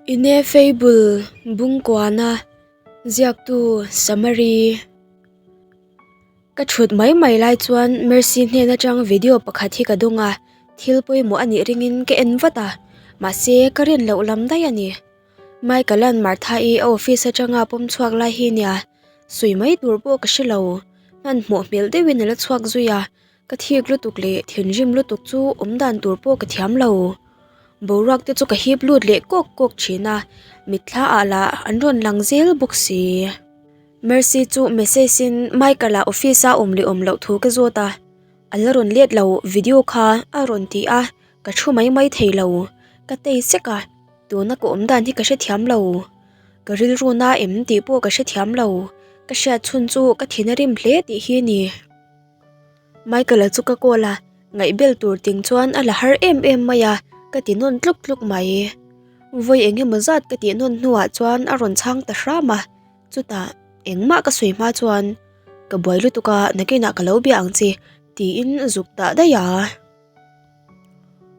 Ineffable Bungkuana Ziaktu Summary Ka thut mai mai lai chuan Mercy hnen atang video pakhat hi ka dawng a, thil pawimawh a nih ringin ka en vat a, mahse ka rin loh lam daih a ni. Michael-a'n Martha-i a office atanga pawm chhuak lai hi nia, sawi mai tur pawh ka hre lo, hmanhmawh hmel deuhin a la chhuak zui a, Ka thik lutuk leh thinrim lutuk chu awm dan tur pawh ka thiam lo. Boruak te chu ka hip lut leh kawk kawk thin a, mitthla ah lah an rawn lang zel bawk si. Mercy chu message in Michael-a office a awm leh awm loh thu ka zawt a, a la rawn let lo video kha a rawn ti a, ka thu mai mai thei lo. Ka tei sek a, tuna ka awm dan hi ka hrethiam lo. Ka rilru na em tih pawh ka hrethiam lo, ka hriat chhun chu ka thin a rim hle tih hi a ni. Michael-a chu ka call a, ngaihbel tur ting chuan a la har em em mai a, ka ti nawn tluk tluk mai. Vawi eng emaw zat ka tih nawn hnuah chuan a rawn chhang ta hram a, chutah engmah ka sawi hma chuan ka buai lutuk a, nakinah ka lo bia ang che tiin zuk dah daih a.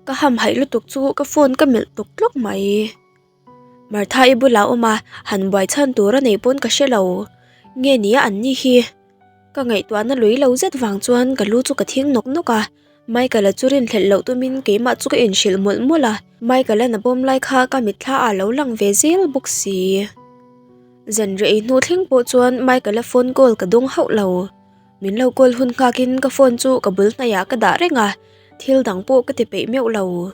Ka hamhaih lutuk chu ka phone ka melh tluk tluk mai. Martha-i bulah awm a, han buai chhan tur a neih pawn ka hre lo. Nge nia an ni hi? Ka ngaihtuahna lui lo zet vang chuan ka lu chu ka thing nawk nawk a, Michael-a chu rinhlelh loh tumin keimah chu ka inhrilh mawlh mawlh a, Michael-a'n a bawm lai kha ka mitthla ah lo lang ve zel bawk si. Zan rei hnu thleng pawh chuan Michael-a phone call ka dawng hauh lo. Min lo call hun nghakin ka phone chu ka bul hnaiah ka dah reng a, thil dang pawh ka ti peih meuh lo.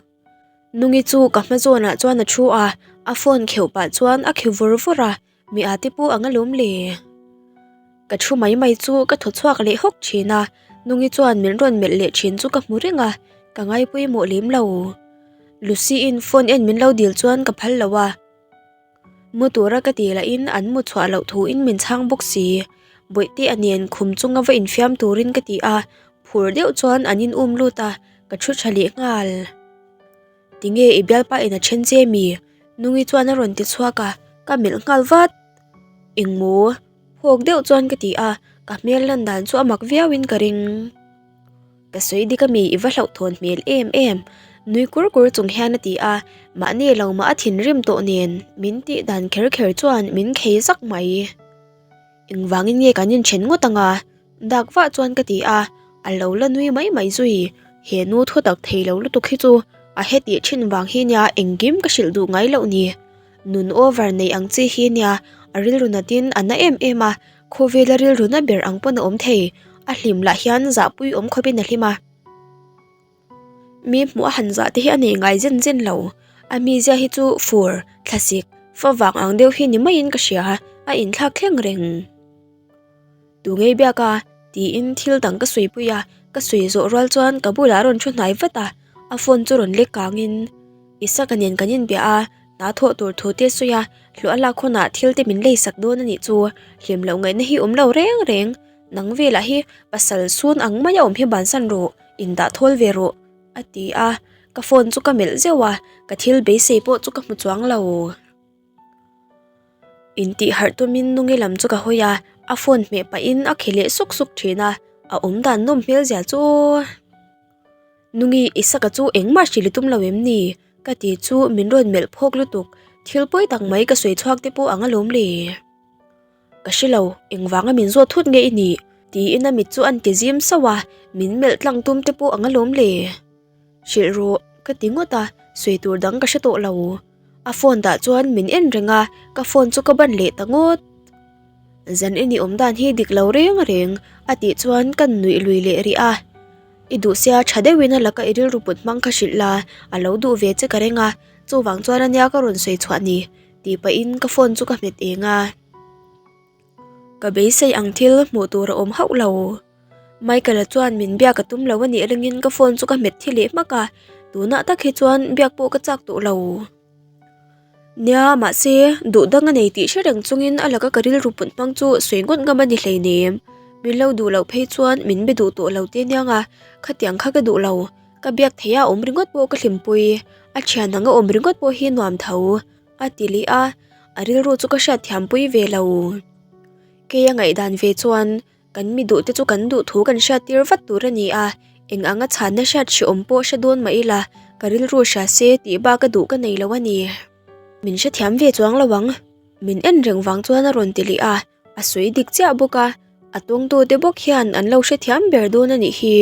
Nungi chu ka hma zawnah chuan a thu a, a phone kheuh pah chuan a khi vur vur a, mi ate pawh ang alawm le. Ka thu mai mai chu ka thaw chhuak leh hawk thin a, Nungi chuan min rawn melh leh thin chu ka hmu reng a, ka ngaipawimawh lem lo. Lucy-in phone en min lo dil chuan ka phal lo a. Mu tura ka tih lahin an mu chhuah loh thuin min chhang bawk si. Bawihte a nen khum chunga va infiam turin ka ti a, phur deuh chuan an in um lut a, ka thu tha leh nghal. Tinge i bialpa in a then che mi? Nungi chuan a rawn ti chhuak a, ka melh nghal vat. Engmaw? Phawk deuh chuan ka ti a, ka hmel lan dan chu a mak viauin ka ring. Ka sawi dik ami i va hlauhthawn hmel em em, nui kur kur chung hian a ti a, mahni lo mah a thinrim tawh nen min tih dan kher kher chuan min khei zak mai. Engvangin nge kan inthen ngawt ang a? Dak vah chuan ka ti a, a lo la nui mai mai zui, he nu thu tak thei lo lutuk hi chu a hetih thin vang hi nia engkim ka hrilh duh ngai loh ni. Nun over nei ang chi hi nia a rilru natin a na em em a, Khawvela rilru na ber ang pawn a awm thei, a hlim lah hian zahpui awm khawpin a hlim a. Mi hmuh a han zah te hi a nei ngai zen zen lo, a mizia hi chu fur, thlasik, favang ang deuh hi ni maiin ka hria, a inthlak thleng reng. Tu ngei biak a? tiin thil dang ka sawi pui a, ka sawi zawh rual chuan ka bulah a rawn thu hnai vat a, a phone chu rawn lek kangin Isaka nen kan inbia a, hna thawh tur thu te sawi a, hlawh a lak hunah thil te min lei sak dawn a nih chu, hlim loh ngaihna hi awm lo reng reng, nang velah hi pasal sun ang maia awm hi bansan rawh, indah thawl ve rawh a ti a, ka phone chu ka melh zeuh a, ka thil beisei pawh chu ka hmu chuang lo. Intih harh tumin nungi lam chu ka hawi a, a phone hmeh pahin a khi leh suk suk thin a, a awm dan nawm hmel zia chu. Nungi Isaka chu engmah hrilh i tum lo em ni? Ka ti chu min rawn melh phawk lutuk, thil pawi tak mai ka sawi chhuak te pawh ang alawm le. Ka hre lo, engvanga min zawt thut nge i nih? Tiin a mit chu an ti zim sauh a, min melh tlang tum te pawh ang alawm le. Hrilh rawh, ka ti ngawt a, sawi tur dang ka hre tawh lo. A phone dah chuan min en reng a, ka phone chu ka ban leh ta ngawt. Zan i nih awm dan hi dik lo reng reng, a tih chuan ka nuih lui leh rih a. I duh sia tha deuhin a laka i rilru put hmang kha hrilh la, a lo duh ve che ka reng a, chuvang chuan ania ka rawn sawi chhuah ni, tih pahin ka phone chu ka hmet eng a. Ka beisei ang thil hmuh tur a awm hauh lo. Michael-a chuan min biak a tum lo a nih ringin ka phone chu ka hmet thi leh hmak a, tunah tak hi chuan biak pawh ka chak tawh lo. Nia, mahse, duh dang a nei tih hre reng chungin a laka ka rilru put hmang chu sawi ngawt ngam a ni hleinem. Min lo duh loh phei chuan min be duh tawh lo te aniang a, khatiang kha ka duh lo. Ka biak theih a awm ringawt pawh ka hlimpui, a thian ang a awm ringawt pawh hi nuam tho, a ti leh a, a rilru chu ka hriatthiampui ve lo. Kei a ngaihdan ve chuan Kan mi duh te chu kan duh thu kan hriat tir vat tur a ni a, eng anga chhanna hriat hrehawm pawh hre dawn mah ila, ka rilru hria se tih bak a duh ka nei lo a ni. Min hrethiam ve chuang lo ang. Min en reng vang chuan a rawn ti leh a, a sawi dik chiah bawk a, a tawngtu te bawk hian an lo hrethiam ber dawn a nih hi.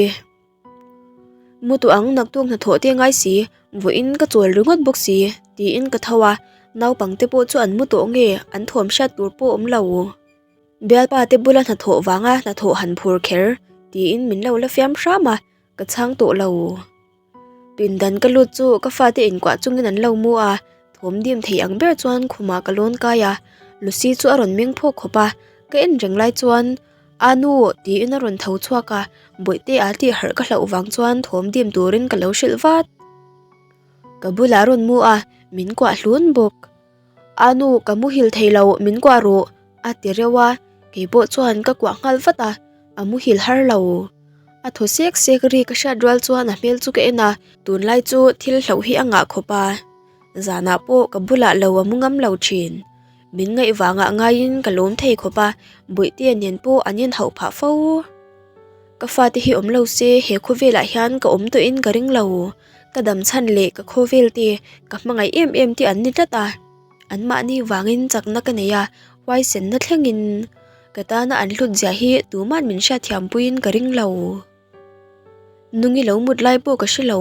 Mu tawh ang naktuk hnathawh te ngai si, vawiin ka chawl ringawt bawk si, tiin ka tho a, naupang te pawh chu an mu tawh nge an thuam hriat tur pawh awm lo. Bialpa te bula hnathawh vanga hnathawh han phur kher, tiin min lo la fiam hram a, ka chhang tawh lo. Pindan ka lut chu ka fate inkuah chungin an lo mu a, thawm dim thei ang ber chuan khumah ka lawn kai a, Lucy chu a rawn meng phawk khawp a, ka en reng lai chuan A nu tiin a rawn tho chhuak a, bawihte a tih harh ka hlauh vang chuan thawm dim turin ka lo hrilh vat. Ka bulah a rawn mu a, min kuah hlun bawk. A nu ka muhil thei lo, min kuah rawh a ti reuh a, keipawh chuan ka kuah nghal vat a, a muhil har lo. A thaw sek sek ri ka hriat rual chuan a hmel chu ka en a, tunlai chu thil hlauh hi a ngah khawp a, zanah pawh ka bulah lo a mu ngam lo thin. Min ngaih vangah ngaiin ka lawm thei khawp a, Bawihtea nen pawh an inhauh phah fo. Ka fate hi awm lo se he khawvelah hian ka awm tawhin ka ring lo. Ka dam chhan leh ka khawvel te, ka hmangaih em em te an ni tlat a. Anmahni vangin chakna ka nei a, huaisenna thlengin ka tana an hlut zia hi tuman min hriatthiam puiin ka ring lo. Nungi lo mut lai pawh ka hre lo,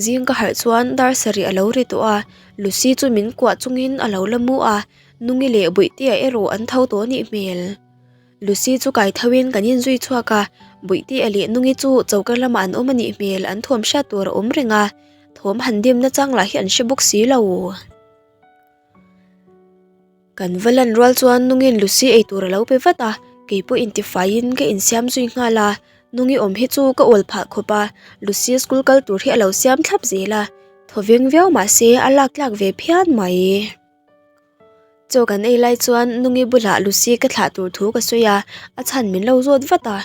zing ka harh chuan dar sarih a lo ri tawh a, Lucy chu min kuah chungin a lo la mu a, Nungi leh Bawihtea erawh an tho tawh anih hmel. Lucy chu kai tho in kan inzui chhuak a, Bawihtea leh Nungi chu choka lamah an awm anih hmel an thuam hriat tur a awm reng a, thawm han dim nachang lah hi an hre bawk si lo. Kan va lan rual chuan Nungin Lucy eitur a lo pe vat a, keipawh intifaiin ka insiam zui nghal a, Nungi awm hi chu ka awl phah khawp a, Lucy school kal tur hi a lo siam thlap zel a, thaw veng viau mah se a lak tlak ve phian mai. Chaw kan ei lai chuan Nungi bulah Lucy ka thlah tur thu ka sawi a, a chhan min lo zawt vat a.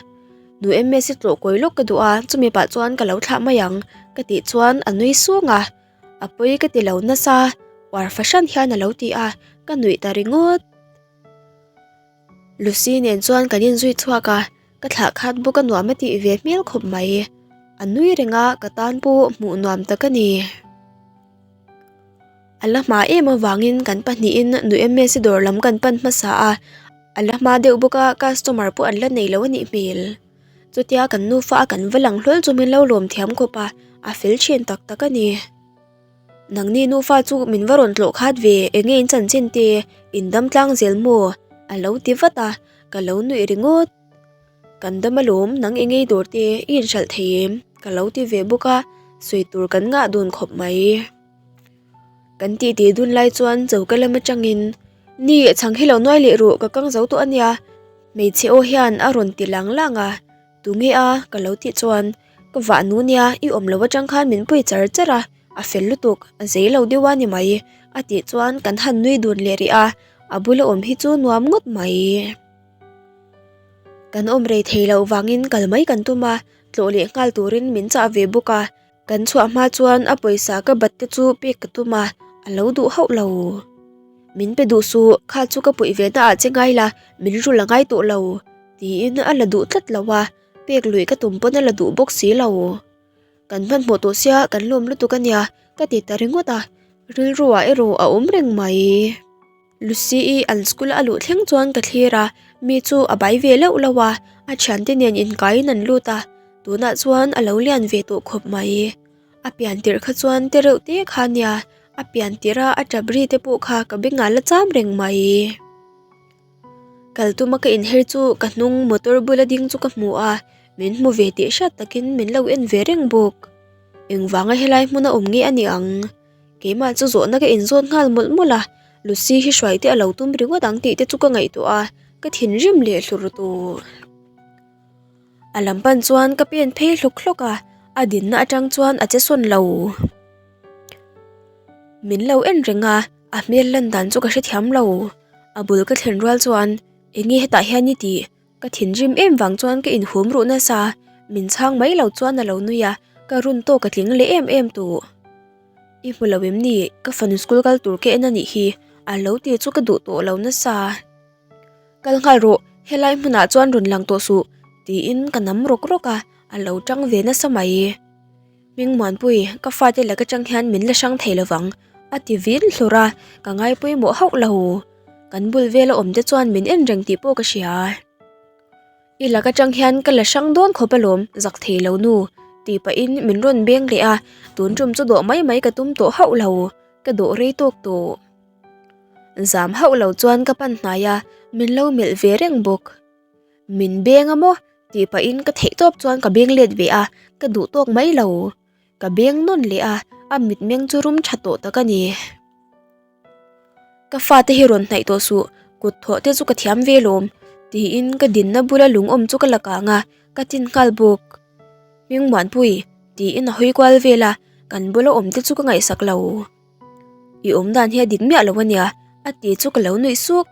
Nu MS i tlawh kawi lawk ka duh a, chumi pah chuan ka lo thlah mai ang ka tih chuan a nui sung a. A pawi ka ti lo nasa, uar fahran hian a lo ti a, ka nuih ta ringawt. Lucy nen chuan kan inzui chhuak a, ka thlah khat bawk a nuam a tih ve hmel khawp mai. A nui reng a, ka tan pawh hmuh nuam tak a ni. A la hma em avangin kan pahnihin nu MS dawr lam kan pan hmasa a, a la hma deuh bawk a, customer pawh an la nei lo a nih hmel. Chutia kan nufa a kan va lang hlawl chu min lo lawm thiam khawp a, a fel thin tak tak a ni. Nangni nufa chu min va rawn tlawh khat ve, enge in chanchin te, in dam tlang zel maw? A lo ti vat a, ka lo nuih ringawt. Kan dam alawm, nang enge i dawr te, i inhralh thei em? Ka lo ti ve bawk a, sawi tur kan ngah dun khawp mai. Kan titi dun lai chuan choka lam atangin, Ni, chhang hi lo nuai leh ruh, ka kang zo tawh a nia. Hmeichhe aw hian a rawn ti lang lang a, Tunge a? ka lo tih chuan, Ka vah nu nia, i awm lo atang khan min pui char char a, a fel lutuk, a zei lo deuh a ni mai, a tih chuan kan han nui dun leh rih a, a bula awm hi chu nuam ngawt mai. Kan awm rei thei loh vangin kal mai kan tum a, tlawh leh nghal turin min chah ve bawk a, Kan chhuah hma chuan a pawisa ka bat te chu pek ka tum a, a lo duh hauh lo. Min pe duh suh, kha chu ka puih ve na ah che ngai la, min rul a ngai tawh lo, tiin a la duh tlat lo a, pek luih ka tum pawn a la duh bawk si lo. Kan hmanhmawh tawh sia kan lawm lutuk a nia, ka ti ta ringawt a, rilru ah erawh a awm reng mai. Lucy-i an school a luh thleng chuan ka thlir a, mi chu a bai ve loh loh a, a thiante nen inkaiin an lut a, tunah chuan a lo lian ve tawh khawp mai. A pian tirh kha chuan te reuh te kha a nia, a pian tirh a a tap ri te pawh kha ka bengah la cham reng mai. Kal tuma ka inher chu ka hnung motor bula ding chu ka hmu a, min hmu ve tih hriat takin min lo en ve reng bawk. Engvanga helai hmuna awm nge a ni ang? Keimah chu zawhna ka inzawt nghal mawlh mawlh a, Lucy hi hruai te a lo tum ringawt ang tih te chu ka ngaihtuah a, ka thinrim leh hlur tawh. A lam pan chuan ka pen phei hlawk hlawk a, a dinna atang chuan a che sawn lo. Min lo en reng a, a hmel lan dan chu ka hrethiam lo. A bul ka thlen rual chuan, Enge hetah hian i tih? Ka thinrim em vang chuan ka inhum ruh nasa, min chhang mai lo chuan a lo nui a, ka run tawk a tling leh em em tawh. I hmu lo em ni, ka fanu school kal tur ka en a nih hi, a lo ti chu ka duh tawh lo nasa. Kal nghal rawh, helai hmunah chuan rawn lang tawh suh, tiin ka nam rawk rawk a, a lo tang ve nasa mai. Hmingmuanpui, ka fate laka tang hian min la hrang thei lovang. A ti vin hlur a, ka ngai pawimawh hauh lo. Kan bul vela awm te chuan min en reng tih pawh ka hria. I lak atang hian ka la hrang dawn khawp alawm, zak thei lo nu, tih pahin min rawn beng leh a, tun tum chu dawh mai mai ka tum tawh hauh lo, ka dawh rei tawk tawh. Zam hauh lo chuan ka pan hnai a, min lo melh ve reng bawk. Min beng a maw? tih pahin ka theih tawp chuan ka beng let ve a, ka duh tawk mai lo. Ka beng nawn leh a, a mitmeng chu rum tha tawh tak a ni. Ka fate hi rawn hnaih tawh suh, kut thawh te chu ka thiam ve lawm, tiin ka dinna bula lung awm chu ka la kang a, ka tin nghal bawk. Hmingmuanpui, tiin a hawi kual vel a, kan bula awm te chu ka ngaihsak lo. I awm dan hi a dik miah lo a nia, a ti chu ka lo nuih suk.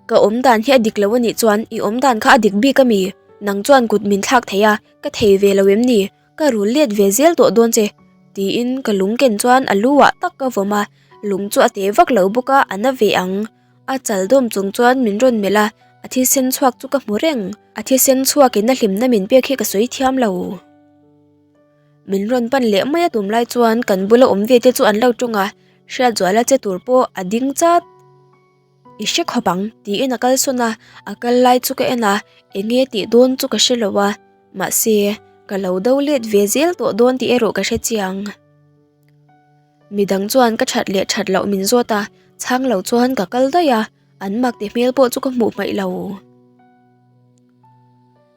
Ka awm dan hi a dik lo a nih chuan i awm dan kha a dik bik a mi? Nang chuan kut min thlak thei a, ka thei ve lo em ni? Ka rul let ve zel tawh dawn che, tiin ka lung ken chuan a lu ah tak ka vawm a, lung chu a te vak lo bawk a, a na ve ang. A chal dawm chung chuan min rawn melh a, a thisen chhuak chu ka hmu reng. A thisen chhuak in a hlimna min pek hi ka sawi thiam lo. Min rawn pan leh mai a tum lai chuan kan bula awm ve te chu an lo tawng a, Hriatzuala che tur pawh a ding chat. I hre khawp ang tiin a kal sawn a, a kal lai chu ka en a, enge tih dawn chu ka hre lo a, mahse ka lo do let ve zel tawh dawn tih erawh ka hre chiang. Midang chuan ka that leh that loh min zawt a, chhang lo chuan ka kal daih a, an mak ti hmel pawh chu ka hmuh hmaih lo.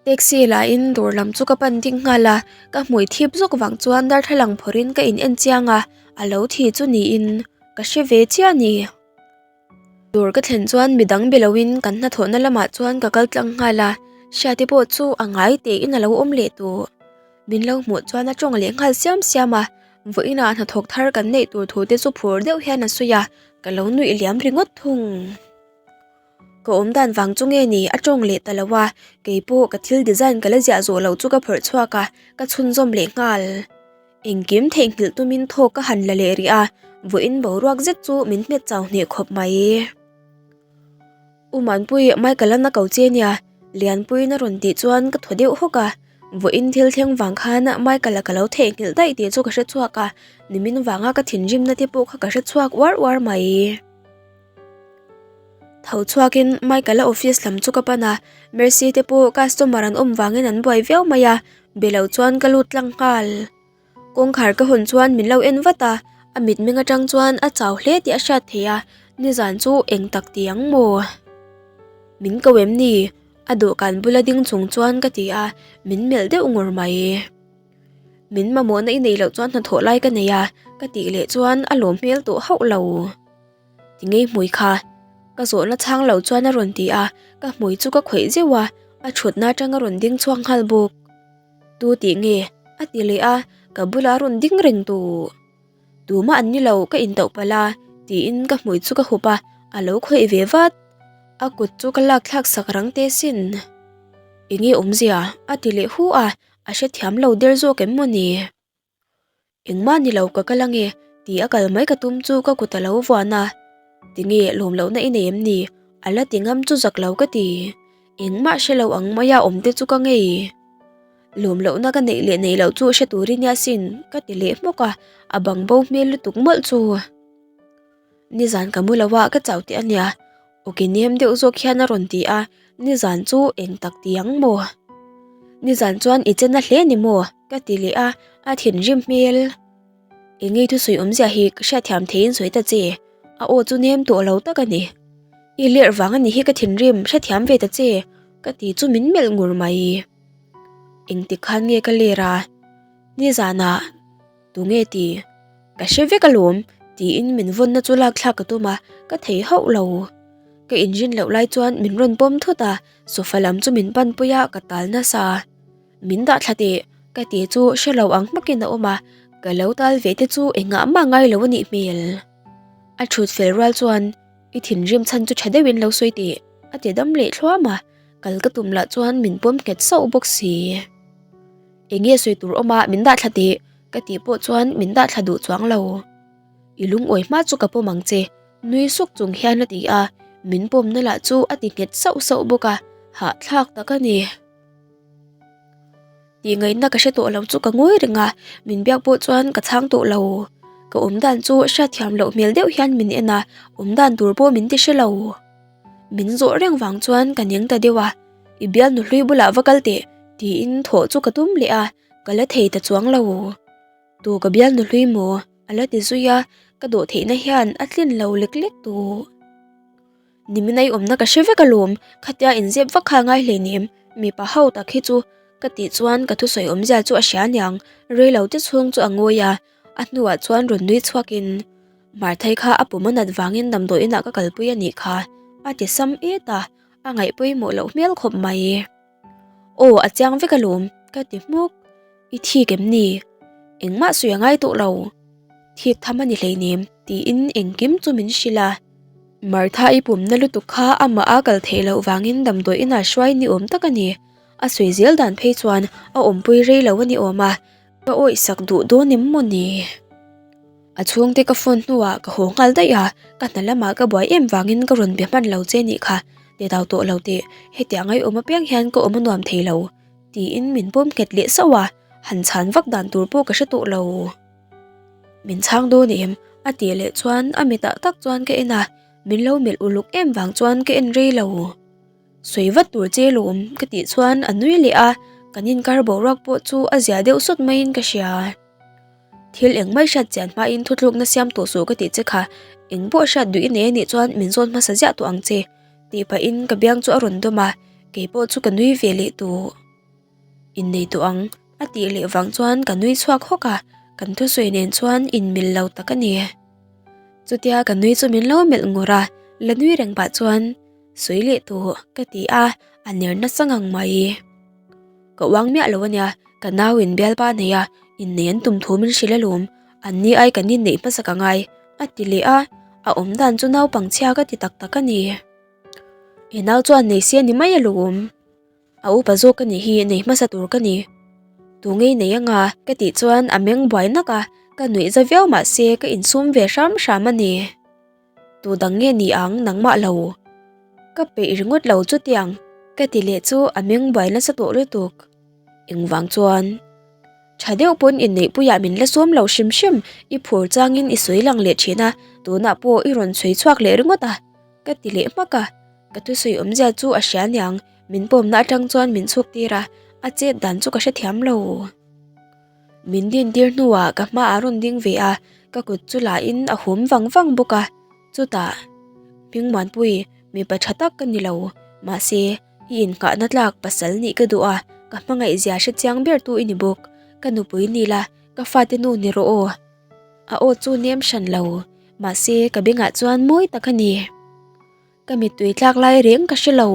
Taxi lahin dawr lam chu ka pan ding nghal a, ka hmui thip zawk vang chuan darthlalang phawrhin ka in en chiang a, a lo thi chu niin ka hre ve chiah a ni. Dawr ka thlen chuan midang be loin kan hnathawhna lamah chuan ka kal tlang nghal a, Hriati pawh chu a ngai tein a lo awm leh tawh. Min lo hmuh chuan a tawng leh nghal siam siam a, vawiinah hnathawk thar kan neih tur thu te chu phur deuh hian a sawi a, ka lo nuih liam ringawt thung. Ka awm dan vang chu nge ni a tawng leh ta lo a, keipawh ka thil design ka la ziah zawh loh chu ka phawrh chhuak a, ka chhunzawm leh nghal. Engkim theihnghilh tumin thawk ka han la leh rih a, vawiin boruak zet chu min hmet chau hneh khawp mai. U Manpui, Michael-a na ko che nia, Lianpuiin a rawn tih chuan ka thaw deuh hawk a, vawiin thil thleng vang khan Michael-a ka lo theihnghilh daih tih chu ka hre chhuak a, nimin vanga ka thinrimna te pawh kha ka hre chhuak uar uar mai. Tho chhuakin Michael-a office lam chu ka pan a, Mercy te pawh customer an awm vangin an buai viau mai a, be lo chuan ka lut tlang nghal. Kawngkhar ka hawn chuan min lo en vat a, a mitmeng atang chuan a chau hle tih a hriat theih a, nizan chu eng tak ti ang maw? Min ko em ni? A dawhkan bula ding chung chuan ka ti a, min melh deuh ngur mai. Min mamawhna i neih loh chuan hnathawh lai ka nei a, ka tih leh chuan a lawm hmel tawh hauh lo. Ti ngei hmui kha. Ka zawhna chhang lo chuan a rawn ti a, ka hmui chu ka khawih zeuh a, a thutna atang a rawn ding chhuak nghal bawk. Tu tih nge? A ti leh a, ka bulah a rawn ding reng tawh. Tumah an ni lo, ka intauh palh a, tiin ka hmui chu ka hup a, a lo khawih ve vat. A kut chu ka lak thlak sak rang teh sin. Enge awmzia? A ti leh hu a, a hrethiam lo der zawk em maw ni? Engmah ni lo ka kal ange tih a kal mai ka tum chu ka kut a lo vuan a, tinge lawm lohna i nei em ni? A la ti ngam chu zak lo ka ti. Engmah hre lo ang maia awm te chu ka ngei. Lawm lohna ka neih leh neih loh chu hre turin nia sin ka ti leh hmawk a, a bang bo hmel lutuk mawlh chu. Nizan ka mu lo a ka chau teh ania, Awki nem deuh zawk hian a rawn ti a, nizan chu eng tak ti ang maw? Nizan chuan i che na hle ni maw? ka ti leh a, a thinrim hmel. Engei thusawi awmzia hi ka hriatthiam theiin sawi ta che, a aw chu nem tawh lo tak a ni. I lerh vang a ni hi ka thinrim, hrethiam ve ta che, ka ti chu min melh ngur mai. Engtik khan nge ka ler a? Nizanah. Tunge ti? Ka hre vek alawm, tiin min vawnna chu lak thlak ka tum a, ka thei hauh lo. Ka inrin loh lai chuan min rawn pawm thut a, sofa lam chu min pan pui a, ka tal nasa. Min dah thla teh, ka ti chu hre lo ang hmakin a awm a, ka lo tal ve te chu engah mah ngai lo a nih hmel. A thut fel rual chuan, I thinrim chhan chu tha deuhin lo sawi teh, a ti dam leh thluam a, kal ka tum lah chuan min pawm nghet sauh bawk si. Enge sawi tur awm a min dah thla teh ka tih pawh chuan min dah thla duh chuang lo. I lungawi hma chu ka pawm ang che nui suk chung hian a ti a, min pawmna lah chu a ti nghet sauh sauh bawk a, hahthlak tak a ni. Tih ngaihna ka hre tawh lo chu ka ngawi reng a, min biak pawh chuan ka chhang tawh lo. Ka awm dan chu hriatthiam loh hmel deuh hian min en a, awm dan tur pawh min ti hre lo. Min zawh reng vang chuan ka ning ta deuh a, I bialnu hlui bulah va kal teh tiin thawh chu ka tum leh a, ka la thei ta chuang lo. Tu ka bialnu hlui maw? A la ti zui a, ka dawh theihna hian a tlin lo lek lek tawh. Nimin a i awmna ka hre vek alawm, khatia inzep vak kha a ngai hleinem, mipa ho tak hi chu ka tih chuan ka thusawi awmzia chu a hria aniang, reilo te chhung chu a ngawi a, a hnuah chuan rawn nui chhuakin Marthai kha a pum a nat vangin damdawi inah ka kalpui a nih kha a ti sam et a, a ngaih pawimawh loh hmel khawp mai. Aw a chiang vek alawm ka ti hmuk, i thik em ni? Engmah sawi a ngai tawh lo, thik tham a ni hleinem tiin engkim chu min hrilh a. Martha i pumna lutuk kha amah a kal theih loh vangin damdawi inah hruai ni awm tak a ni. A sawi zel dan phei chuan a awmpui rei lo a ni awm a, ka awih sak duh dawn em maw ni? A chhungte ka phone hnuah ka haw nghal daih a, ka hna lamah ka buai em vangin ka rawn be hman lo che nih kha, ti dau tawh lo teh, hetiang ai awm apiang hian ka awm a nuam thei lo, tiin min pawm nghet leh sauh a, han chhan vak dan tur pawh ka hre tawh lo. Min chhang dawn em? A tih leh chuan a mitah tak chuan ka en a, min lo melh uluk em vang chuan ka en rei lo. Sawi vat tur che lawm ka tih chuan a nui leh a, kan inkar boruak pawh chu a zia deuh sawt maiin ka hria. Thil eng mai hriat chian hmain thutlukna siam tawh suh ka tih che kha, eng pawh hriat duh i nei anih chuan min zawn hmasa ziah tawh ang che tih pahin ka biang chu a rawn dawm a, keipawh chu ka nui ve leh tawh. Innei tawh ang a tih leh vang chuan ka nui chhuak hawk a, kan thusawi nen chuan inmil lo tak a ni. Chutia ka nui chu min lo melh ngur a, la nui reng pah chuan sawi leh tawh ka ti a, a ner nasa ngang mai. Ka uang miah lo a nia, ka nau in bialpa nei a, innei an tum thu min hrilh alawm, an ni ai kan inneih hmasa ka ngai a ti leh a, a awm dan chu naupangchhia ka ti tak tak a ni. I nau chuan nei se a ni mai alawm. A upa zawk ka nih hi nei hmasa tur ka ni. Tu ngei nei anga ka tih chuan a meng buai nak a, ka nuih za viau mah se ka insum ve hram hram a ni. Tu dang nge ni ang nangmah lo. Ka peih ringawt lo chutiang ka ti leh chu a meng buai nasa tawh lutuk. Engvang chuan tha deuh pawn inneihpuiah min la sawm lo hrim hrim i phur changin i sawi lang leh thin a, tunah pawh i rawn chhui chhuak leh ringawt a ka ti leh hmak a. Ka thusawi awmzia chu a hria niang, min pawmna atang chuan min chhuk tir a, a chet dan chu ka hrethiam lo. Min din tir hnuah ka hmaah a rawn ding ve a, ka kut chu la in a hum vang vang bawk a, chutah Hmingmuanpui, mipa tha tak ka ni lo, mahse i innghahna tlak pasal nih ka duh a, ka hmangaihzia hrechiang ber tu i ni bawk, ka nupui ni la, ka fate nu ni rawh aw. A aw chu nem hran lo, mahse ka bengah chuan mawi tak a ni. Ka mittui tlak lai reng ka hre lo,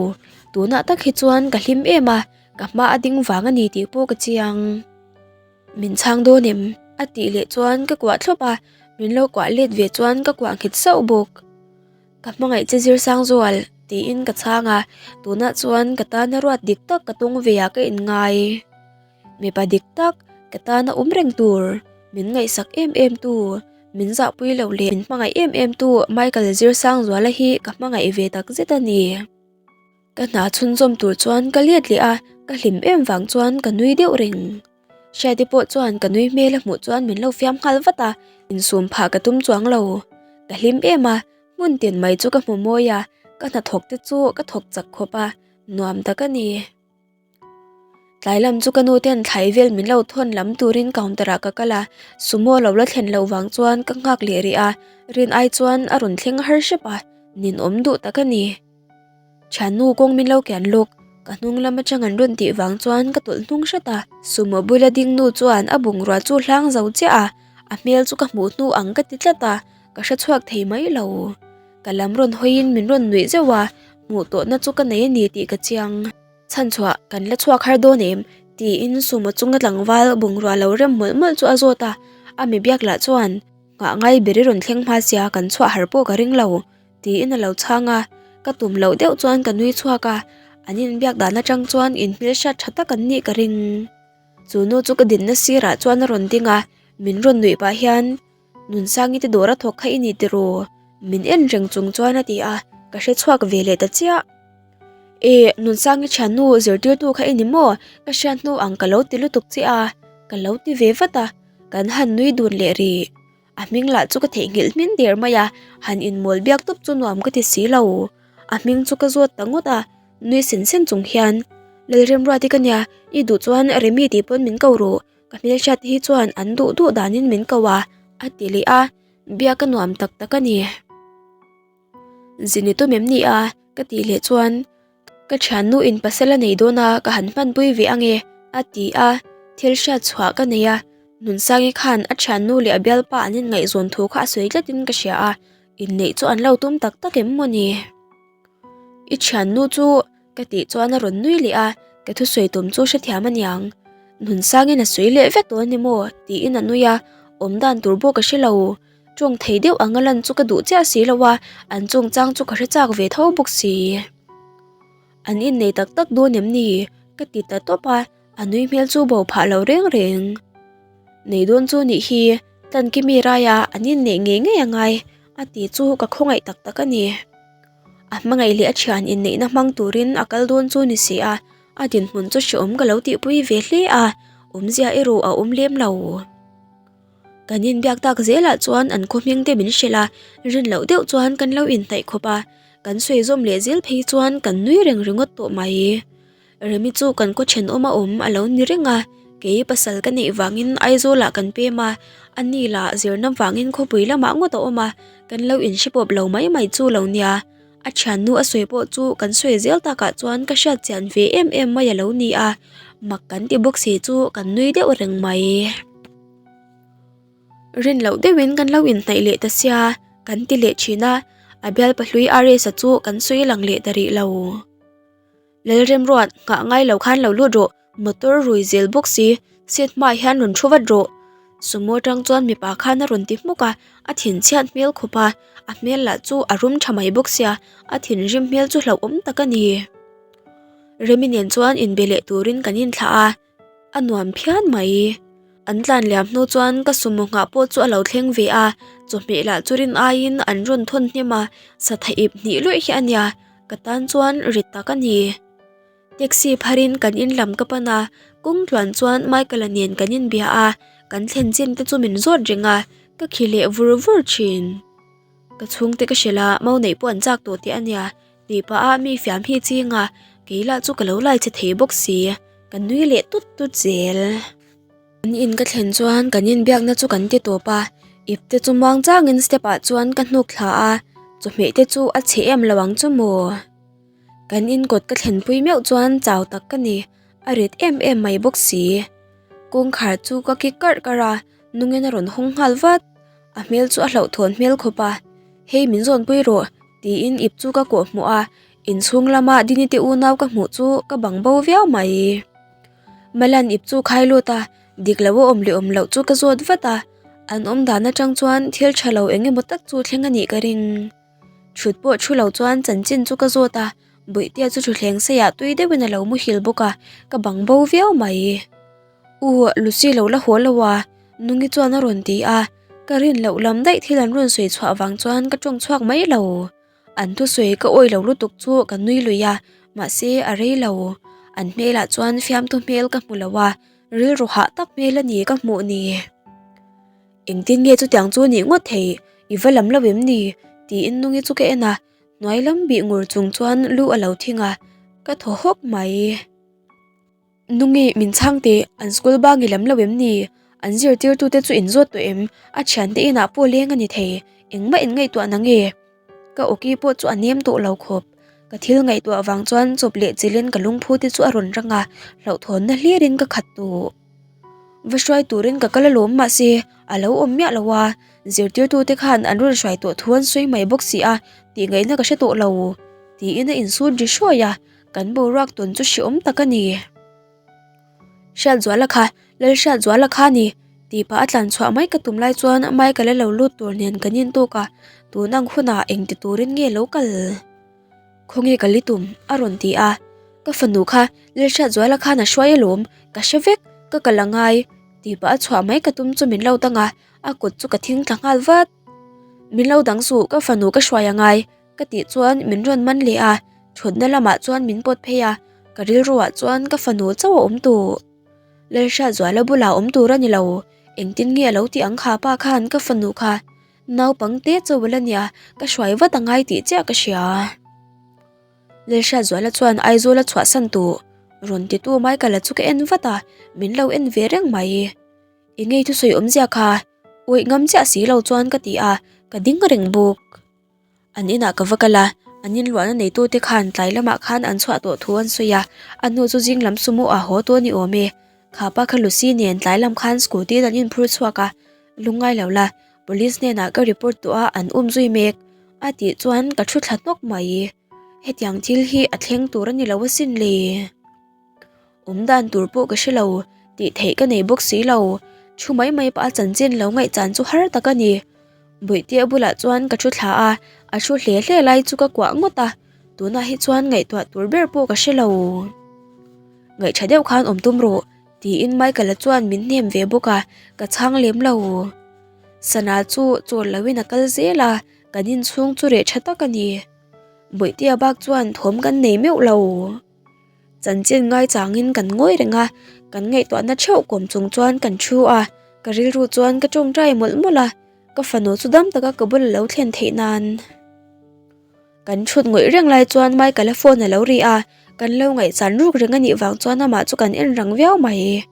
tunah tak hi chuan ka hlim em a, ka hma a ding vang a ni tih pawh ka chiang. Min chhang dawn em? A tih leh chuan ka kuah thlawp a, min lo kuah let ve chuan ka kuah nghet sauh bawk. Ka hmangaih che zir sang zual tiin ka chhang a, tunah chuan ka tana ruat dik tak ka tung ve ah ka inngai. Mipa dik tak, ka tana awm reng tur, min ngaihsak em em tu, min zahpui loh leh min hmangaih em em tu Michael Zirsangzuala hi ka hmangaih ve tak zet a ni. Ka hna chhunzawm tur chuan ka let leh a, ka hlim em vang chuan ka nui deuh reng. Hriati pawh chuan ka nui hmel a hmuh chuan min lo fiam nghal vat a, insum phah ka tum chuang lo. Ka hlim em a, hmun tin mai chu ka hmu mawi a, ka hnathawk te chu ka thawk chak khawp a, nuam tak a ni. Tlai lam chu ka nu ten thlai vel min lo thawn lam turin counter ah ka kal a, sumo lo la thlen loh vang chuan ka nghak leh rih a, rin ai chuan a rawn thleng har hrep a, ninawm duh tak a ni. Thiannu kawng min lo kian lawk, ka hnung lam atang an rawn tih vang chuan ka tawlh hnung hret a, sumo bula ding nu chuan a bungrua chu hlang zo chiah a, a hmel chu ka hmuh hnu ang ka ti tlat a, ka hre chhuak thei mai lo. Ka lam rawn hawiin min rawn nuih zeuh a, hmuh tawhna chu ka nei a ni tih ka chiang. Chhanchhuah kan la chhuak har dawn em? tiin Sumo chunga tlangval bungrua lo rem mawlh mawlh chu a zawt a, a mi biak lah chuan nghah ngai ber i rawn thleng hma sia kan chhuah har pawh ka ring lo tiin a lo chhang a, ka tum loh deuh chuan ka nui chhuak a, an inbiak dan atang chuan inhmelhriat tha tak an nih ka ring. Chu nu chu ka dinna sirah chuan a rawn ding a, min rawn nuih pah hian Nunsangi te dawr a thawk kha i ni tiraw? Min en reng chung chuan a ti a, ka hre chhuak ve leh ta chiah. E, Nunsangi thiannu zirtirtu kha i ni maw? Ka hriat hnu ang ka lo ti lutuk che a, ka lo ti ve vat a, kan han nui dun leh rih. A hming lah chu ka theihnghilh hmin der mai a, han inmawl biak tawp chu nuam ka ti si lo. A hming chu ka zawt ta ngawt a, nui sen sen chung hian, Lalremruati ka nia, i duh chuan Remi tih pawn min ko rawh, ka hmelhriat te hi chuan an duh duh danin min ko a, a ti leh a, biak a nuam tak tak a ni. Zin i tum em ni a? ka tih leh chuan ka thiannu in pasal a nei dawn a ka han hmanpui ve ange a ti a, thil hriat chhuah ka nei a, Nunsangi khan a thiannu leh a bialpa an inngaihzawn thu kha a sawi tlatin ka hria a, inneih chu an lo tum tak tak em maw ni? I thiannu chu ka tih chuan a rawn nui leh a, ka thusawi tum chu hrethiam a niang. Nunsangin a sawi leh vek dawn ni maw? tiin a nui a, awm dan tur pawh ka hre lo. Tawng thei deuh anga lan chu ka duh chiah si lo a, an chungchang chu ka hre chak ve tho bawk si. An innei tak tak dawn em ni? Ka ti ta tawp a, a nui hmel chu bo phah lo reng reng. Nei dawn chu nih hi, Tlankimi raia an inneih ngei ngei a ngai, a ti chu ka khawngaih tak tak a ni. A hmangaih leh a thian inneihna hmang turin a kal dawn chu ni si a, a dinhmun chu hreawm ka lo tihpui ve hle a, awmzia erawh a awm lem lo. Kan inbiak tak zelah chuan an khaw hming te min hrilh a, rin loh deuh chuan kan lo inhnaih khawp a, kan sawi zawm leh zel phei chuan kan nui reng ringawt tawh mai. Remi chu kan khaw thenawm a awm a lo ni reng a, kei pasal ka neih vangin Aizawlah kan pem a, a ni lah zirna vangin khawpui lamah ngawt a awm a, kan lo inhre pawp lo mai mai chu lo nia. A thiannu a sawi pawh chu kan sawi zel takah chuan ka hriat chian ve em em mai a lo ni a, mak kan ti bawk si chu kan nui deuh reng mai. Rin loh deuhin kan lo inhnaih leh ta sia kan ti leh thin a, a bialpa hlui Ares-a chu kan sawi lang leh ta rih lo. Lalremruat, nghah ngai lo khan lo lut rawh, motor rui zel bawk si, seat hmaah hian rawn thu vat rawh. Sumo atang chuan mipa khan a rawn ti hmuk a, a thinchhiat hmel khawp a, a hmel lah chu a rum tha mai bawk sia, a thinrim hmel chu hlauhawm tak a ni. Remi nen chuan inbe leh turin kan inthlah a. A nuam phian mai. An tlan liam hnu chuan ka sumo nghah pawh chu a lo thleng ve a, chawhmeh lah chu rin aiin an rawn thawn hnem a, satha ip hnih luih hi a nia, ka tan chuan rit tak a ni. Taxi pharin kan in lam ka pan a, kawng tluan chuan Michael-a nen kan inbia a, kan thlen chin te chu min zawt reng a, ka khi leh vur vur thin. Ka chhungte ka hrilh a, mau neih pawh an chak tawh teh a nia, Tih pah a mi fiam hi ching a, kei lah chu ka lo lai che thei bawk si, ka nui leh tut tut zel. An in ka thlen chuan kan inbiakna chu kan ti tawp a, ip te chu muang changin step ah chuan ka hnuk thla a, chawhmeh te chu a chhe em lo ang chu maw. Kan in kawt ka thlen pui meuh chuan chau tak ka ni, a rit em em mai bawk si. Kawngkhar chu ka kik karh karh a, nungin a rawn hawng nghal vat. A hmel chu a hlauhthawn hmel khawp a, Hei min zawnpui rawh, tiin ip chu ka kawh hmuh a, inchhung lama Dini te unau ka hmuh chu ka bang bo viau mai. Malan ip chu khai lut a, dik lo a awm leh awm loh chu ka zawt vat a, an awm dan atang chuan thil tha lo eng emaw tak chu thleng a nih ka ring. Thut pawh thu lo chuan chanchin chu ka zawt a, Bawihtea chu thutthleng seiah tui deuhin a lo muhil bawk a, ka bang bo viau mai. U, Lucy lo la haw lo a, Nungi chuan a rawn ti a, ka rin loh lam daih thil an rawn sawi chhuah vang chuan ka tawng chhuak mai lo. An thusawi ka awi lo lutuk chu ka nui lui a, mahse a rei lo. An hmelah chuan fiamthu hmel ka hmu lo a, rilru hah tak hmel a ni ka hmuh ni. Engtin nge chutiang chu nih ngawt thei, i va lam lo em ni? tiin Nungi chu ka en a, hnuai lam bih ngur chung chuan lu a lo thing a, ka thaw hawk mai. Nungi, min chhang teh, an school bang i lam lo em ni? An zirtirtute chu in zawt tawh em? A thiante inah pawh leng a ni thei, engmah in ngaihtuah na nge? Ka awki pawh chu a nem tawh lo khawp. Ka thil ngaihtuah vang chuan chawp leh chilhin ka lungphu te chu a rawn rang a, hlauhthawnna hlirin ka khat tawh. Va hruai turin ka kal alawm mahse a lo awm miah lo a, zirtirtute khan an rawn hruai tawh thu an sawi mai bawk si a, tih ngaihna ka hre tawh lo, tiin a insut ri hruai a. Kan boruak tawn chu hreawm tak a ni. Hriatzuala kha, Lalhriatzuala kha a ni, tih pah a tlan chhuah mai ka tum lai chuan Michael a lo lut tur nen kan intawk a, tun ang hunah engti turin nge lo kal? Khawnge ka li tum? a rawn ti a. Ka fanu kha Lalhriatzuala khan a hruai alawm, ka hre vek, ka kal a ngai, tih pah a chhuah mai ka tum chu min lo dang a, a kut chu ka thing tla nghal vat. Min lo dang suh, ka fanu ka hruai a ngai, Ka tih chuan min rawn man leh a, thutna lamah chuan min pawt phei a, ka rilruah chuan ka fanu chauh a awm tawh. Lalhriatzuala bulah awm tur a ni lo, Engtin nge a lo tih ang kha pa khan ka fanu kha naupang te chauh a la nia, ka hruai vat a ngai tih chiah ka hria. Lalhriatzuala chuan Aizawl a chhuahsan tawh rawn titu Michael-a chu ka en vat a, min lo en ve reng mai. Eng ngei thusawi awmzia kha awih ngam chiah si lo chuan ka ti a, ka ding reng bawk. An inah ka va kal a, an inluahna neitute khan tlai lamah khan an chhuah tawh thu an sawi a, a hnu chu zing lam sumo ah haw tawh a ni awm e. Kha pa kha Lucy nen tlai lam khan scooty in an inphur chhuak a, lungngai lo la, police hnenah ka report tawh a an um zui mek a tih chuan ka thu thla hnawk mai. Hetiang thil hi a thleng tur a ni lo asin le. Awm dan tur pawh ka hre lo, tih theih ka nei bawk si lo. Thu mai mai pah a chanchin lo ngaihchan chu har tak a ni. Bawihtea bulah chuan ka thu thla a, a thu hle hle lai chu ka kuah ngawt a, tunah hi chuan ngaihtuah tur ber pawh ka hre lo. Ngaihṭha deuh khan awm tum rawh, tiin Michael-a chuan min hnem ve bawk a, ka chhang lem lo. Sana chu chawl loin a kal zel a, kan inchhung chu reh ṭha tak a ni. Bawihtea bak chuan thawm kan nei meuh lo. Chanchin ngaichangin kan ngawi reng a, kan ngaihtuahna theuh kawm chung chuan kan thu a, ka rilru chuan ka tawngtai mawlh mawlh a, ka fanu chu dam taka ka bul a lo thlen theih nan. Kan thut ngawih reng lai chuan Michael-a phone a lo ri a, kan lo ngaihchan ruk reng a nih vang chuan amah chu kan en rang viau mai.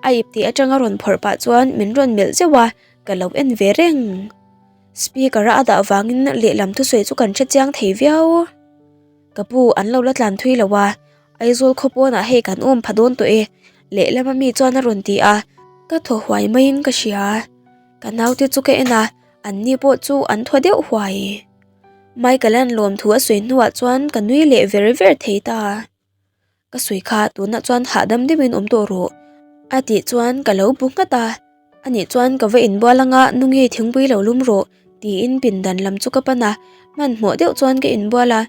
A ip tih atanga rawn phawrh pah chuan min rawn melh zeuh a, ka lo en ve reng. Speaker-a a dah vangin lehlam thusawi chu kan hrechiang thei viau. Ka pu an lo la tlan thui lo a, Aizawl khaw pawnah hei kan awm pha dawn tawh e, lehlama mi chuan a rawn ti a, ka thaw huai maiin ka hria. Ka naute chu ka en a, an ni pawh chu an thaw deuh huai. Michael-a'n lawmthu a sawi hnuah chuan ka nui leh ver ver thei ta. Ka sawi kha tunah chuan hahdam deuhin awm tawh rawh a tih chuan ka lo bu nghat a, anih chuan ka va inbual anga nungi thingpui lo lum rawh tiin pindan lam chu ka pan a, hmanhmawh deuh chuan ka inbual a,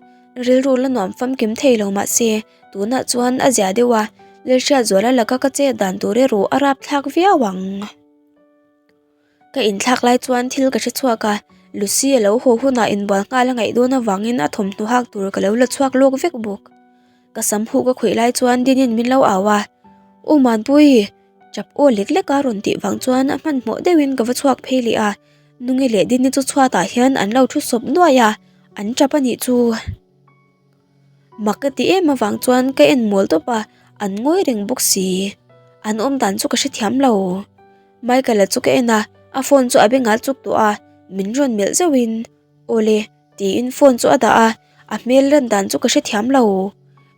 rilru la nuam famkim thei lo mahse tunah chuan a zia deuh a, Lalhriatzuala laka ka chet dan tur erawh a rapthlak viau ang. Ka inthlak lai chuan thil ka hre chhuak a, Lucy a lo haw hunah inbual nghal a ngaih dawn avangin a thawmhnaw hak tur ka lo la chhuak lawk vek bawk. Ka sam huh ka khawih lai chuan Dinin min lo au a, U Manpui! Chap aw lek lek a rawn tih vang chuan a hmanhmawh deuhin ka va chhuak phei leh a, Nungi leh Dini chu chhuatah hian an lo thu sawp nuaih a, an chap a nih chu. Mak ka ti em avang chuan ka en mawl tawp a, an ngawi reng bawk si. An awm dan chu ka hrethiam lo. Michael-a chu ka en a, a phone chu a bengah chuk tawh a, min rawn melh zeuhin, Awle, tiin phone chu a dah a, a hmel lan dan chu ka hrethiam lo.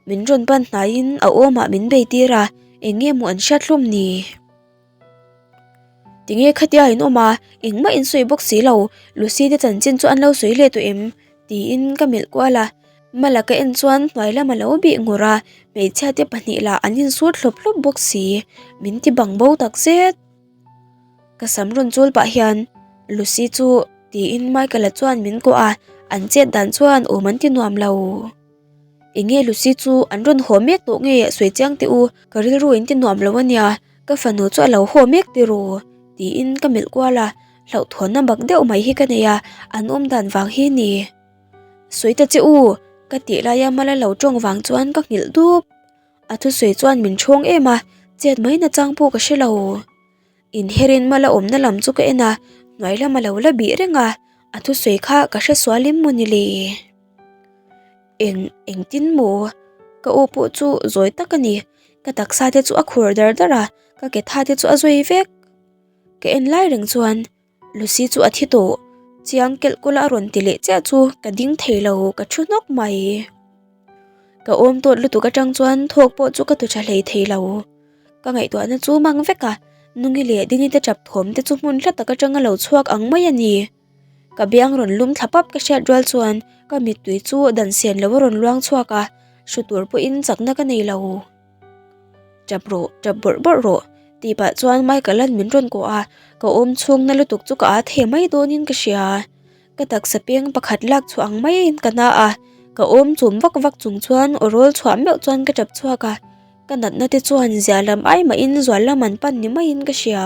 Min rawn pan hnaiin a awmah min bei tir a, eng nge maw an hriat hlawm ni? Tinge khatia in awm a, engmah in sawi bawk si lo, Lucy te chanchin chu an lo sawi leh tawh em? tiin ka melh kual a, Mala ka en chuan hnuai lam a lo bih ngur a, hmeichhia te pahnih lah an insut hlawp hlawp bawk si, min ti bang bo tak zet. Ka sam rawn chul pah hian Lucy chu tiin Michael-a chuan min kuah a, an chet dan chuan awm an ti nuam lo. Enge Lucy chu an rawn haw mek tawh nge sawi chiang teh u, ka rilru in ti nuam lo ania, ka fanu chu a lo haw mek tiraw tiin ka melh kual a, hlauhthawnna bak deuh mai hi ka nei a, an awm dan vang hi ni. Sawi ta che u, ka tih laia mala lo tawng vang chuan ka nghilh dup. A thusawi chuan min ṭhawng em a, chet mai nachang pawh ka hre lo. Inherin mala awmna lam chu ka en a, hnuai lam a lo la bih reng a, a thusawi kha ka hre sual em maw ni le? Eng, engtin maw? Ka aw pawh chu zawi tak a ni, ka taksa te chu a khur dar dar a, ka ke tha te chu a zawi vek. Ka en lai reng chuan Lucy chu a thi tawh, chiang kelh kawla a rawn ti leh chiah chu ka ding thei lo, ka thu hnawk mai. Ka awm tawt lutuk atang chuan thawk pawh chu ka tu tha hlei thei lo. Ka ngaihtuahna chu mang vek a, Nungi leh Dini te tap thawm te chu hmun hla tak atanga lo chhuak ang mai a ni. Ka biang rawn lum thla pap ka hriat rual chuan ka mittui chu dan sen lo a rawn luang chhuak a, hru tur pawhin chakna ka nei lo. Tap rawh, tap bawrh bawrh rawh tih pah chuan Michael-a'n min rawn kawh a, ka awm chhung na lutuk chu ka â thei mai dawnin ka hria. Ka taksa peng pakhat lak chhuah ang maiin ka na a, ka awm chum vak vak chung chuan aw rawl chhuah meuh chuan ka tap chhuak a, ka natna te chuan zia lam ai mahin zual lam an pan ni maiin ka hria.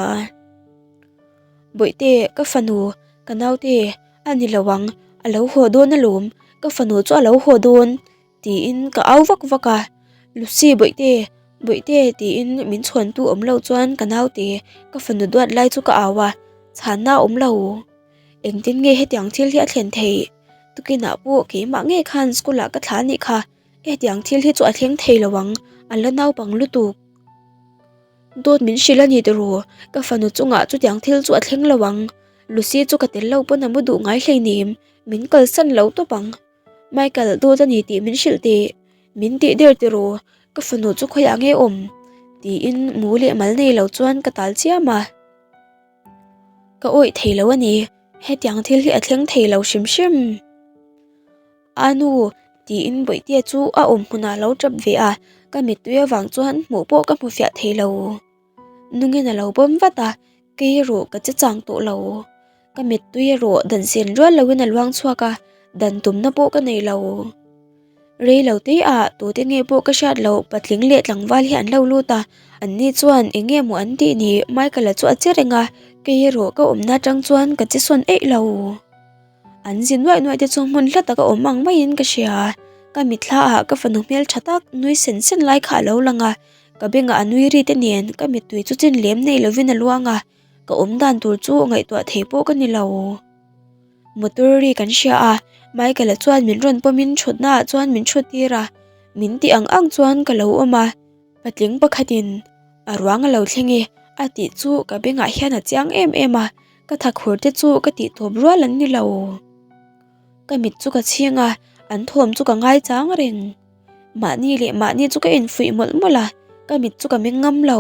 Bawihte, ka fanu, ka naute, a ni lo ang, a lo haw dawn alawm, ka fanu chu a lo haw dawn, tiin ka au vak vak a, Lucy Bawihte, Bawihte tiin min chhawntu awm lo chuan ka naute ka fanu duat lai chu ka au a, chhanna a awm lo. Engtin nge hetiang thil hi a thlen theih? Tukinah pawh keimah ngei khan school ah ka thla anih kha, hetiang thil hi chu a thleng thei lo ang, a la naupang lutuk. Dawt min hrilh a ni tiraw? Ka fanu chungah chutiang thil chu a thleng lo ang. Lucy chu ka tel lo pawn a mu duh ngai hleinem, min kalsan lo tawp ang. Michael, dawt a ni tih min hrilh teh. Min tih der tiraw? Ka fanu chu khawiah nge awm? Tiin mu leh mal nei lo chuan ka tal chiam a. Ka awih thei lo a ni, hetiang thil hi a thleng thei lo hrim hrim. A nu, tiin Bawihtea chu a awm hmunah a lo tap ve a, ka mittui avang chuan hmuh pawh ka hmu fiah thei lo. Nungin a lo bawm vat a, kei erawh ka che chang tawh lo. Ka mittui erawh dan sen rual loin a luang chhuak a, dan tumna pawh ka nei lo. Rei lo te ah tute nge pawh ka hriat loh patling leh tlangval hi an lo lut a, an ni chuan eng nge maw an tih ni Michael-a chu a che reng a, kei erawh ka awmna atang chuan ka che sawn eih lo. An zi nuaih nuaih te chu hmun hla taka awm ang maiin ka hria, ka mitthla ah ka fanu hmel tha tak nui sen sen lai kha a lo lang a, ka bengah a nui ri te nen ka mittui chu chin lem nei lovin a luang a, ka awm dan tur chu ngaihtuah thei pawh ka ni lo. Motor ri kan hria a, Michael-a chuan min rawn pawmin thutna ah chuan min thut tir a, min tih ang ang chuan ka lo awm a, patling pakhatin a ruang a lo thleng e a tih chu ka bengah hian a chiang em em a, ka thakhur te chu ka tih tawp rual an ni lo. Ka mit chu ka chhing a, an thawm chu ka ngaichang reng. Mahni leh mahni chu ka infuih mawlh mawlh a, ka mit chu ka meng ngam lo.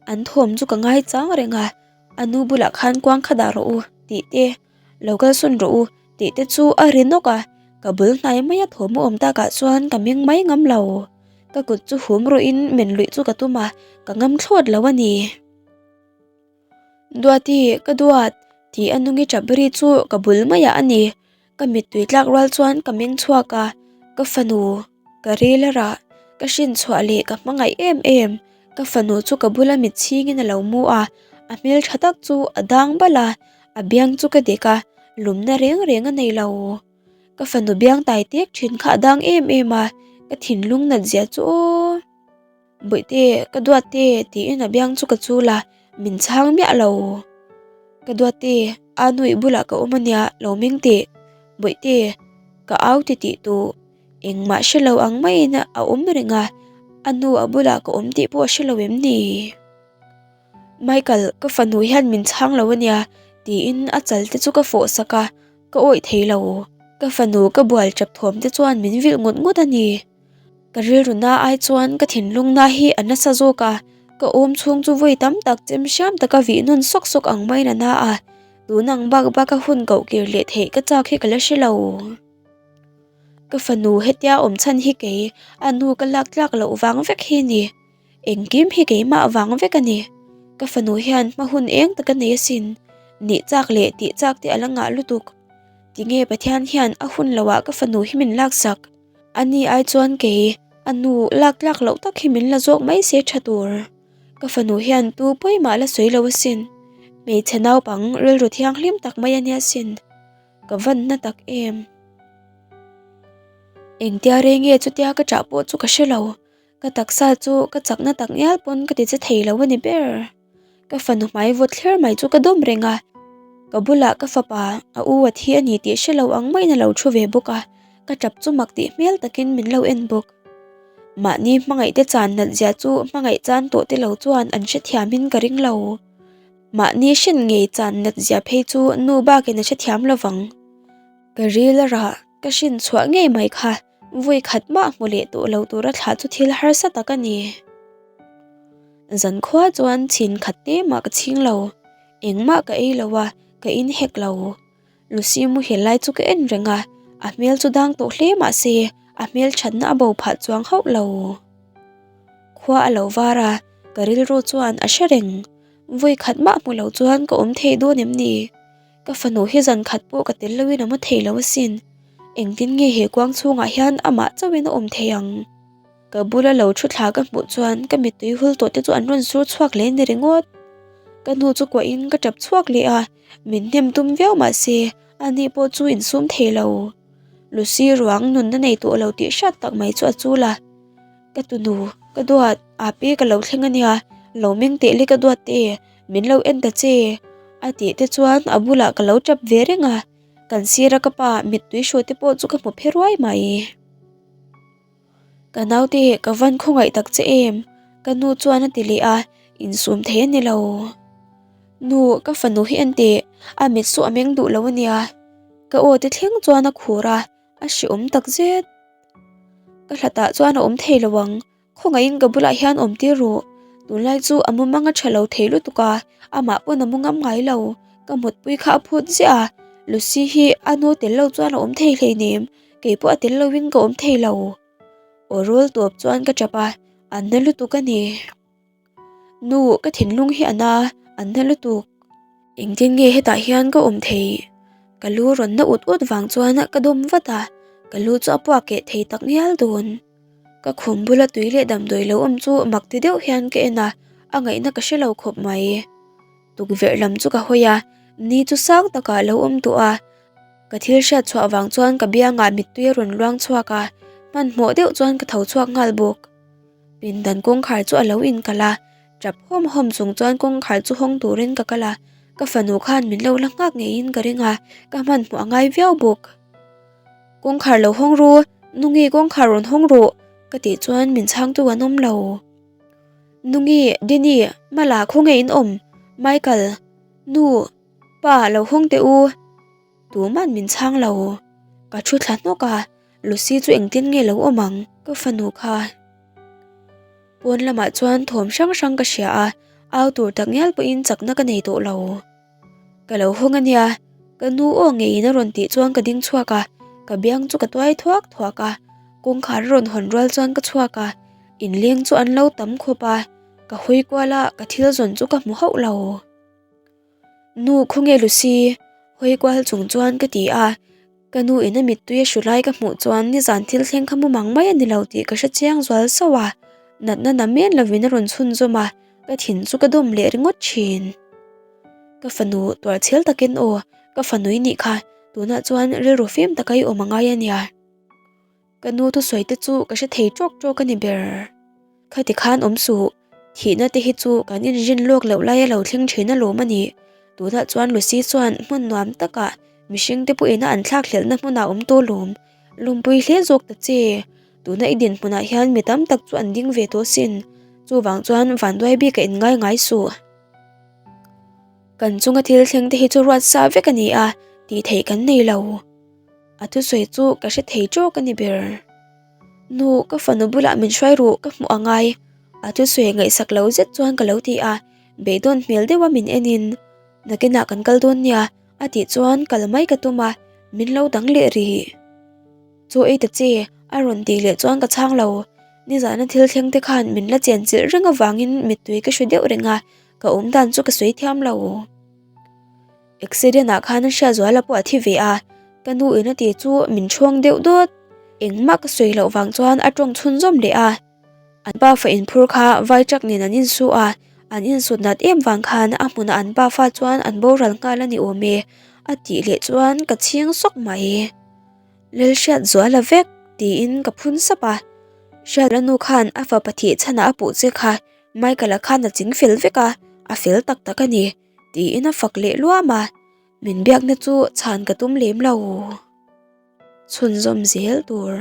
An thawm chu ka ngaichang reng a. A nu bulah khan kuang kha dah rawh u tih te, lo kalsawn rawh u tih te chu a ri nawk a, ka bul hnai maia thawm a awm takah chuan ka meng mai ngam lo. Ka kut chu hum rawhin men luih chu ka tum a, ka ngam thlawt lo a ni. Duati, ka duat tih a nungi tap ri chu ka bul maiah a ni. Ka mittui tlak rual chuan ka meng chhuak a, ka fanu, ka ril a rah, ka hrin chhuah leh ka hmangaih em em, ka fanu chu ka bula mit chhingin a lo mu a, a hmel tha tak chu a dang bal a, a biang chu ka dek a, lumna reng reng a nei lo. Ka fanu biang tai tek thin kha a dang em em a, ka thinlung nat zia chu aw. Bawihte, ka duatte tiin a biang chu ka chul a, min chhang miah lo. Ka duatte, a nuih bulah ka awm ania, lo meng teh. Bawihte, ka au ti tih tuh. Engmah hre lo ang maiin a awm reng a, a nu a bulah ka awm tih pawh a hre lo em ni? Michael, ka fanu hian min chhang lo ania tiin a chal te chu ka fawh sak a, ka awih thei lo. Ka fanu ka bual tap thawm te chuan min vilh ngut ngut a ni. Ka rilru na ai chuan ka thinlung na hi a nasa zawk a, ka awm chhung chu vawi tam tak chem hriam taka vih nawn sawk sawk ang maiin a na a, tun ang bak bak a hun koh kir leh theih ka chak hi ka la hre lo. Ka fanu hetia awm chhan hi kei a nu ka lak tlak loh vang vek hi a ni. Engkim hi keimah vang vek a ni. Ka fanu hian hma hun eng tak a nei asin. Nih chak leh tih chak te a la ngah lutuk. Tinge Pathian hian a hun loah ka fanu hi min laksak? A ni ai chuan kei, a nu lak tlak loh tak hi min la zawk mai se tha tur. Ka fanu hian tu pawimah la sawi lo asin. Hmeichhe naupang rilru thianghlim tak mai a nia sin. Ka van na tak em. Engtia rei nge chutia ka ṭah pawh chu ka hre lo. Ka taksa chu ka chakna tak ngial pawn ka ti che thei lo a ni ber. Ka fanu hmai vawt thler mai chu ka dawm reng a, ka bulah ka fapa a u a thi a ni tih hre lo ang maiin a lo thu ve bawk a, ka tap chu mak tih hmel takin min lo en bawk. Mahni hmangaih te chan nat zia chu hmangaih chan tawh te lo chuan an hrethiamin ka ring lo. Mahni hrin ngei chan nat zia phei chu nu bakin a hrethiam lo vang. Ka ril a rah, ka hrin chhuah ngei mai kha vawi khat mah hmu leh tawh lo tura thlah chu thil harsa tak a ni. Zankhua chuan chhin khat te mah ka chhing lo, engmah ka ei lo a, ka in hek lo. Lucy muhil lai chu ka en reng a, a hmel chu dang tawh hle mah se a hmel thatna a bo phah chuang hauh lo. Khua a lo var a, ka rilru chuan a hre reng. Vawi khat mah hmu lo chuan ka awm thei dawn em ni? Ka fanu hi zan khat pawh ka tel loin a mu thei lo asin. Engtin nge he kuang chhungah hian amah chauhin a awm thei ang? Ka bula lo thu thla ka hmuh chuan ka mittui hul tawh te chu an rawn sur chhuak leh ni ringawt. Ka nu chu kuahin ka tap chhuak leh a, min hnem tum viau mah se ani pawh chu insum thei lo. Lucy ruang nunna nei tawh lo tih hriat tak mai chu a chul a. Ka tunu, ka duat, api ka lo thleng ania, lo meng teh le ka duat te, min lo en ta che a tih te chuan a bulah ka lo tap ve reng a, kan sira ka pa mittui hruai te pawh chu ka hmu phe ruai mai. Ka naute ka van khawngaih tak che em? Ka nu chuan a ti leh a, insum thei a ni lo. Nu, ka fanu hi en teh, a mit chu a meng duh lo a nia. Ka aw te thleng chuan a khur a, a hreawm tak zet. Ka hlatah chuan a awm thei lo ang, khawngaihin ka bulah hian awm tir rawh. Tunlai chu a mumang a tha lo thei lutuk a, amah pawn a mu ngam ngai lo. Ka mutpui kha a phut ziah a, Lucy hi a nu tel lo chuan a awm thei hleinem. Kei pawh a tel lovin ka awm thei lo. Aw rawl tawp chuan ka tap a, an na lutuk a ni. Nu, ka thinlung hi a na, an na lutuk. Engtin nge hetah hian ka awm theih? Ka lu rawn na ut ut vang chuan ka dawm vat a, ka lu chu a puak keh thei tak ngial dawn. Ka khum bula tui leh damdawi lo awm chu mak ti deuh hian ka en a, a ngaihna ka hre lo khawp mai. Tukverh lam chu ka hawi a, ni chu sang takah a lo awm tawh a, Ka thil hriat chhuah vang chuan ka biangah mittui a rawn luang chhuak a, hmanhmawh deuh chuan ka tho chhuak nghal bawk. Pindan kawngkhar chu a lo inkalh a, tap hawm hawm chung chuan kawngkhar chu hawng turin ka kal a, ka fanu khan min lo la nghak ngeiin ka ring a, ka hmanhmawh a ngai viau bawk. Kawngkhar lo hawng ru, Nungi kawngkhar rawn hawng rawh ka tih chuan min chhangtu an awm lo. Nungi, Dini, Mala khawnge in awm? Michael, Nu, Pa lo hawng teh u. Tuman min chhang lo. Ka thu thla hnawk a, Lucy chu engtin nge lo awm ang ka fanu kha. Pawn lamah chuan thawm hrang hrang ka hria a, au tur tak ngial pawhin chakna ka nei tawh lo. Ka lo hawng ania, ka nu aw ngeiin a rawn tih chuan ka ding chhuak a, ka biang chu ka tuai thuak thuak a, kawngkhar a rawn hawn rual chuan ka chhuak a, inleng chu an lo tam khawp a, ka hawi kual a, ka thil zawn chu ka hmu hauh lo. Nu khawnge Lucy? Hawi kual chung chuan ka ti a, ka nu in a mittui a hru lai ka hmuh chuan nizan thil thleng kha mumang mai a ni lo tih ka hre chiang zual sauh a, natna na men lovin a rawn chhunzawm a, ka thin chu ka dawm leh ringawt thin. Ka fanu tuar chhel takin aw, ka fanu i nih kha, tunah chuan rilru fim taka i awm a ngai a nia. Ka nu thusawi te chu ka hre thei tawk tawk a ni ber. Khati khan awm suh, thihna te hi chu kan inrin lawk loh lai a lo thleng thin alawm a ni. Tunah chuan Lucy chuan hmun nuam takah mihring te pawhin a an thlakhlelhna hmunah awm tawh lawm. Lawmpui hle zawk ta che. Tuna i dinhmunah hian mi tam tak chu an ding ve tawh sin. Chuvang chuan vanduai bik a inngai ngai suh. Kan chunga thil thleng te hi chu ruat sa vek a ni a, tih theih kan nei lo. A thusawi chu ka hre thei tawk a ni ber. Nu, ka fanu bulah min hruai ruh ka hmuh a ngai. A thusawi ngaihsak lo zet chuan ka lo ti a, beidawn hmel deuha min enin nakinah kan kal dawn nia a tih chuan kal mai ka tum a, min lo dang leh rih. Chaw ei ta che a rawn tih leh chuan ka chhang lo. Nizana thil thleng te khan min la chenchilh reng avangin mittui ka hre deuh reng a, ka awm dan chu ka sawi thiam lo. Accident ah khan Hriatzuala pawh a thi ve a, ka nu in a ti chu min chhuang deuh dawt. Engmah ka sawi loh vang chuan a tawng chhunzawm leh a. An pafa inphur kha vai truck nen an insu a, an insut nat em vang khan a hmunah an pafa chuan an boral nghal a ni awm e, a tih leh chuan ka chhing sawk mai. Lalhriatzuala vek tiin ka phun sap a, Hriatla nu khan a fapa thih chhanah a puh che kha Michael-a khan a ching fel vek a, a fel tak tak a ni. Tiin a fak leh luam a, min biakna chu chhan ka tum lem lo. Chhunzawm zel tur.